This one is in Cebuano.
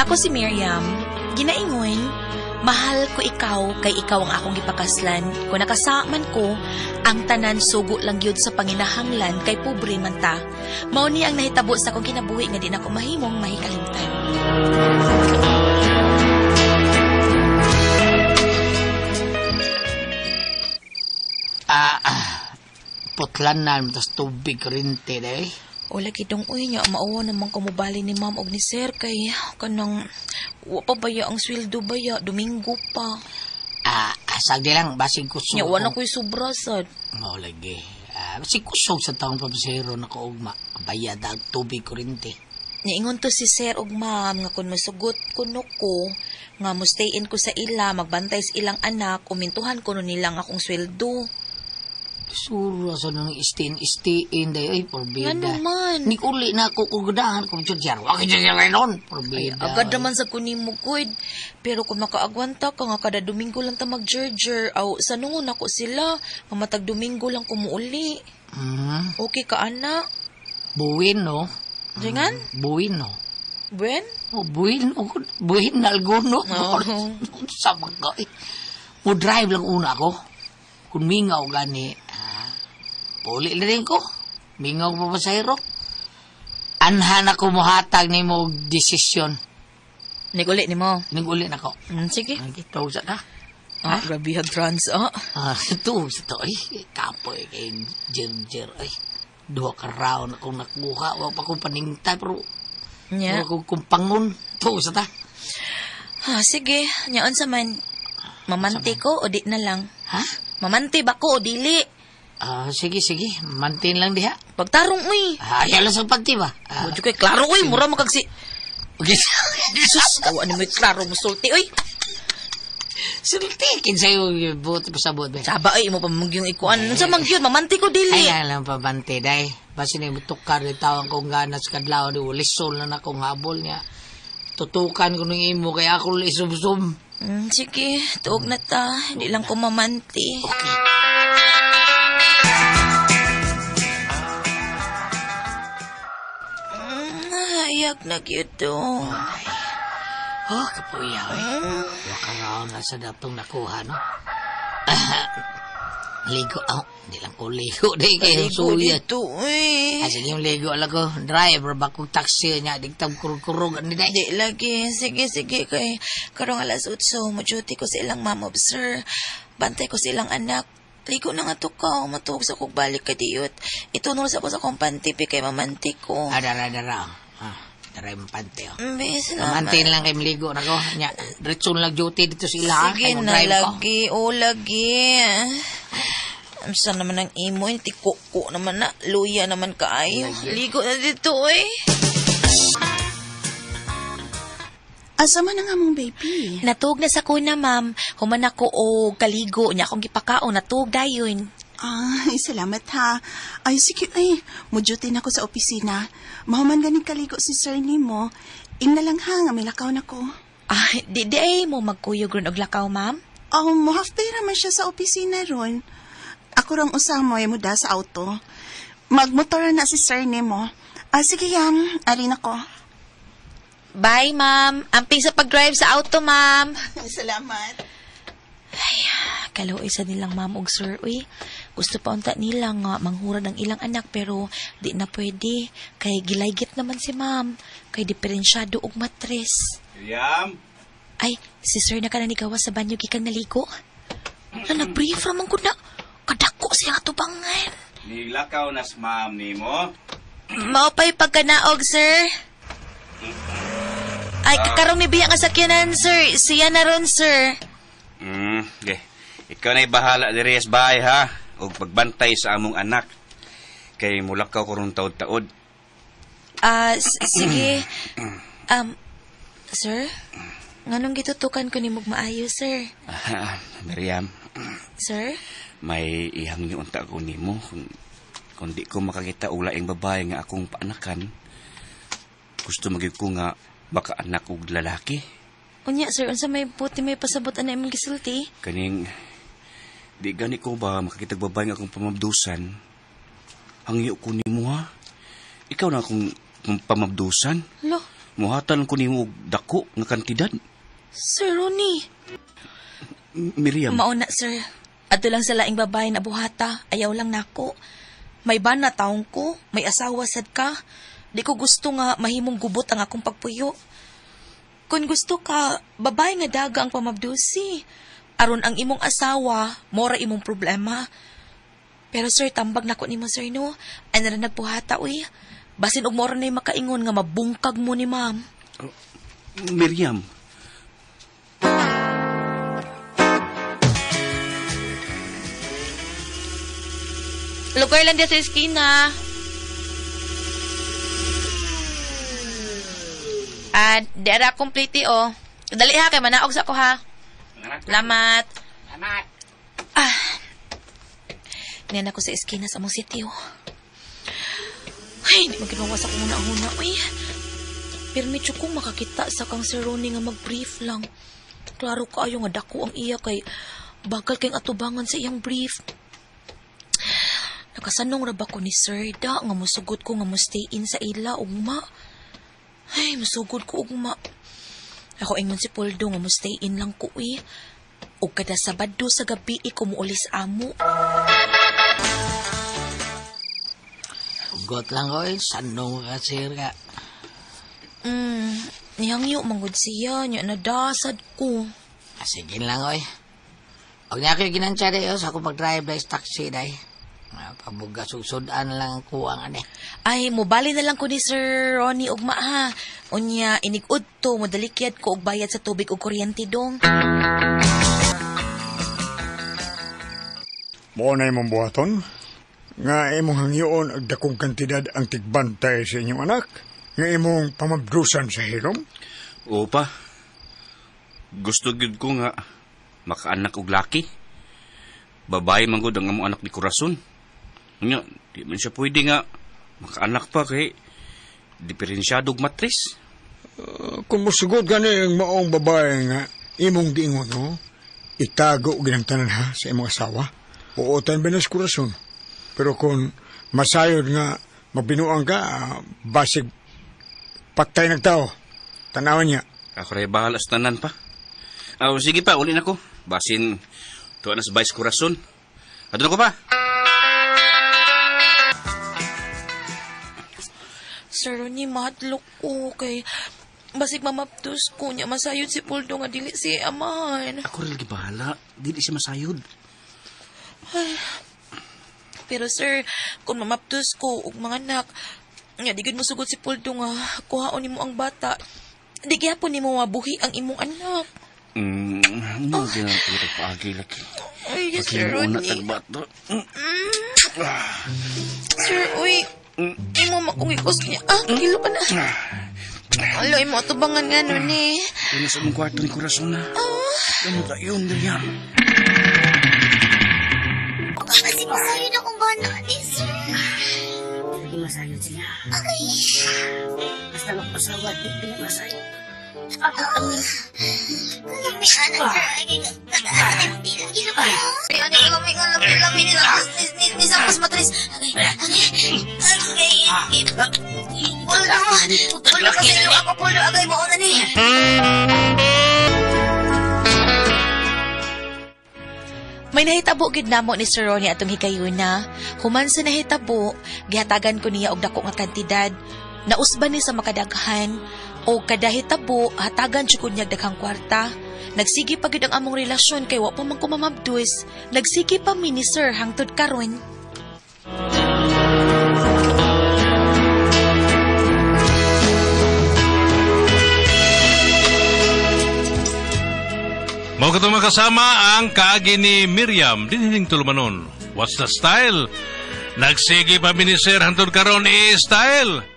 Ako si Miriam. Ginaingon, mahal ko ikaw kay ikaw ang akong gipakaslan. Kung nakasaman ko, ang tanan sugo lang gyud sa panginahanglan kay pobre man ta. Mao ni ang nahitabo sa akong kinabuhi nga di nako mahimong mahikalimtan. Putlan na tas tubig kurente day. Wala gidong uy niya, mauwa naman kumubali ni ma'am og ni sir kay kanang wa pa baya ang sweldo baya, Domingo pa. Sagdi lang basig kusog. Nya wa na ko'y sobra sad. Mao lagi. Basig kusog sa taong pabasero na ko ugma. Bayad ang tubig kurente. Niingon to si sir og ma'am nga kun masugot kuno ko nga mo stay in ko sa ila, magbantay sa ilang anak, umintuhan kuno nila ang akong sweldo. Sura sa nang istiin day ay porbida. Ngano man? Ni uli na ako kung ganahan ko dyan. Wag dyan ngayon. Porbida. Ay, agad naman sa kunin mo, good. Pero kung makaagwanta ka nga kada Domingo lang ta magjerjer, aw sanungon ako sila, nga matag Domingo lang kumuuli. Okay ka, ana? Buwin, no? Dingan? Buwin, no? Buen? Oh, buwin, no? Buwin na alguno. Oo. Sa mga eh. Mo drive lang una ako. Kung mingaw gani, puli na rin ko. Mingaw pa pasahero. Anhan ako muhatag ni mo og desisyon. Niguli ni mo. Niguli na ko. Sige. Ay, tuog sa ka. Ah, grabe hag trans, ah. Tuog sa to. Ay, kapoy kay Jerjer. Ay, duha ka round akong nakuha. Wa pa kong paningtay, pero Nya. wa kong kumpangon. Tuog sa ta. Ah, sige. Nya, unsa man? Mamante ko o di na lang? Ha? Mamante ba ko o dili? Sige, sige. Mantin lang diha. Pagtarong, uy. Ayaw lang sa panty ba? Medyo kay klaro, uy. Mura makagsi... Okay. Sus, kawa ni mo klaro mo sulti, uy. Sulti, kinsa yung buot pa sa buot ba? Saba, uy, mo pa magyong ikuan. Unsa man gyud, mamante ko dili. Ay, lang pabante, day. Basta na yung tukar, di tawang kong ganas kadlaw, di ulisol na na kong habol niya. Tutukan ko ng imo, kaya ako isumsum. Sige, tuog na ta. Hindi lang ko mamanti. Okay. Hayag na gyud to. Oh, kapuya, eh. Wakaraw na sa datong nakuha, no? Ligo, oh, di lang ko ligo, di kayo Ligo suya. dito, eh. Ah, sige, yung ligo lang ko. Driver, bakong taxi niya, digtang kurug-kurug, ano di? Di lagi. Sige, sige, kay karong 8:00, mo-duty ko sa ilang ma'am of sir. Bantay ko sa ilang anak. Ligo na nga to ka, matuog sa kog balik ka diyot. Itunol sa ko sa kong pantipi kay mamanti ko. Ah, dara, dara. Ah, dara yung pante, oh. Be, salamat. Mamantin lang kay maligo na ko. Nya, diretso lang duty dito sa ila, ha? Sige Kay mo na drive ko. lagi, o lagi. Unsa naman ang imo, eh, tikuko naman na, luya naman kaayo. Ligo na dito, eh. Asa man ang among baby? Natuog na sa kuna, ma'am. Human ako o kaligo niya akong gipakaon, natuog dayon. Ay, salamat ha. Ay, sige, ay, mo-duty na ko sa opisina. Mahuman ganing kaligo si sir nimo. Ingna lang ha, nga may lakaw na ko. Ay, di ay mo magkuyog ron og lakaw, ma'am. Oh, mo half day raman siya sa opisina ron. Ako rang usamo ay muda sa auto. Magmotor na si sir nimo. Ah, sige yam, alin ako. Bye, ma'am. Amping sa pag-drive sa auto, ma'am. Salamat. Ay, kaluoy sa nilang ma'am og sir, uy. Gusto pa unta nila nga manghurad ang ilang anak pero di na pwede. Kay gilaygit naman si ma'am. Kay diferensyado og matres. Miriam? Ay, si sir na ka na nigawa sa banyo gikan naligo. Na nag-brief raman ko na. Kadako siya nga tubangan. Nilakaw na sa ma'am nimo. Mao pa'y pagkanaog, sir. Ay, kakarong ni biya nga sakyanan, sir. Siya na ron, sir. Okay. Ikaw na'y bahala diri sa bahay, ha? Og pagbantay sa among anak. Kay mulakaw ko ron taod-taod. Sige. Sir? Nganong gitutukan ko ni mong maayo, sir? Miriam. Sir? May ihang ni unta ko nimo. Kung di ko makakita og laing babae nga akong paanakan, gusto magyud ko nga baka anak og lalaki. Unya, sir, unsa may puti may pasabot ana imong gisulti? Kaning di gani ko ba makakita og babae nga akong pamabdusan? Hangyo ko nimo, ha? Ikaw na akong pamabdusan. Lo. Muhatan ko nimo og dako nga kantidad. Sir Ronnie. Miriam. Mauna, sir. Adto lang sa laing babae na buhata. Ayaw lang nako. May bana taong ko, may asawa sad ka. Di ko gusto nga mahimong gubot ang akong pagpuyo. Kung gusto ka, babae nga daga ang pamabdusi. Aron ang imong asawa, mora imong problema. Pero sir, tambag nako nimo sir no. Ay na nagpuhata uy. Basin og mora na makaingon nga mabungkag mo ni ma'am. Miriam. Lugar lang diya sa eskina. Ah, di ara complete oh. Dali ha kay manaog sa ko ha. Salamat. Salamat. Ah. Niyan ako sa eskina sa among city oh. Ay, hindi man ginawa sa akong una-una uy. Permityo kong makakita sa kang Sir Ronnie nga mag-brief lang. Klaro kaayo nga dako ang iya kay bagal kayong atubangan sa iyang brief. Nakasanong ra ba ko ni Sir da nga musugot ko nga mo stay in sa ila ugma. Ay, musugod ko ugma. Ako ingon si Poldo nga mo stay in lang ko eh. Ug kada Sabado sa gabi ko muulis amo. Ugot lang ko eh. Sanong ka, sir ka. Nihangyo manggod siya nya nadasad ko. Ah, sige lang oy. Huwag niya kayo ginansya dayo sa akong pag-drive dahil sa taxi dahi. Pabugas ug sudan lang ang kuwang ani. Ay, mobali na lang ko ni Sir Ronnie ugma ha. Unya, inig-ud to, modalikyad ko og bayad sa tubig ug kuryente dong. Mao na imong buhaton? Nga imong hangyoon og dakong kantidad ang tigbantay sa inyong anak? Nga imong pamabdusan sa hilom? Oo pa. Gusto gyud ko nga makaanak og laki. Babae man gud ang among anak ni Corazon. Unya, di man siya pwede nga makaanak pa kay diferensyado og matris. Kung musugot gani ang maong babae nga imong giingon, no? Itago ginang tanan ha sa imong asawa. Uutan ba na sa Corazon? Pero kung masayod nga magbinuang ka, basig patay nagtao. Tanawan niya. Ako rin bahala sa tanan pa. Sige pa, uli na ko. Basin, tuwa na sa Vice Corazon. Adto na ko pa. Sir Ronnie, mahadlok ko kay basig mamaptos ko niya masayod si Poldo nga dili siya amahan. Ako rin lagi bahala. Dili siya masayod. Ay. Pero sir, kung mamaptos ko og mga anak, nga di gud mosugot si Poldo nga kuhaon nimo ang bata. Di gyapon nimo mabuhi ang imong anak. Ano oh. Ginang paagi lagi. Ay, yes, Sir Una Ronnie. tagbato. Sir, uy. Imo makong ikos niya. Ah, kilo ka na. Alo, imo atubangan nga nun eh. Ano sa imong kwarto ni Corazon na? Ano tayo, Miriam? Kasi masayod akong bana ni sir. Hindi masayod siya. Ay, Basta magpasawad, di na masayod. Ako ang lami anak sir. Ay, kagaano ni kilo ka. Ay, ano lami lami lami ni ni ni sa matris. Ay, ay, ay. Puldo. Puldo kasi ako puldo agay mo na ni. May nahitabo gid namo ni Sir Ronnie atong higayuna. Human sa nahitabo, gihatagan ko niya og dako nga kantidad. Nausban ni sa makadaghan o kadahitabo hatagan jud ko niya daghang kwarta. Nagsige pa gid ang among relasyon kay wa pa man ko mamabdus. Nagsige pa mi ni Sir hangtod karon. Mao katong makasama ang kaagi ni Miriam dinhining tulumanon. What's the style? Nagsige pa mi ni Sir hangtod karon i-style.